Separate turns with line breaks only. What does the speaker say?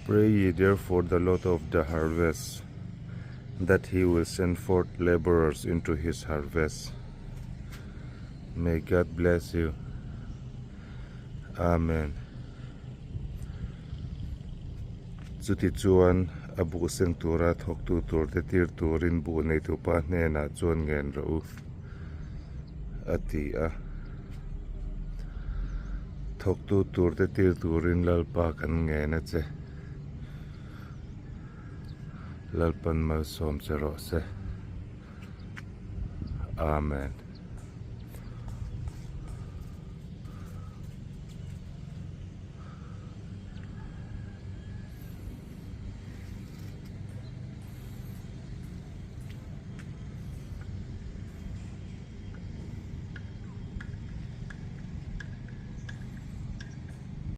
Pray ye therefore the Lord of the harvest that he will send forth laborers into his harvest. May God bless you. Amen. Chutichuan a buh seng tura thawktu turte tir turin buh neitupa hnenah chuan ngen rawh u, a ti a. Thawktu turte tir turin Lalpa kan ngen a che. Lalpan malsawm che rawh se. Amen.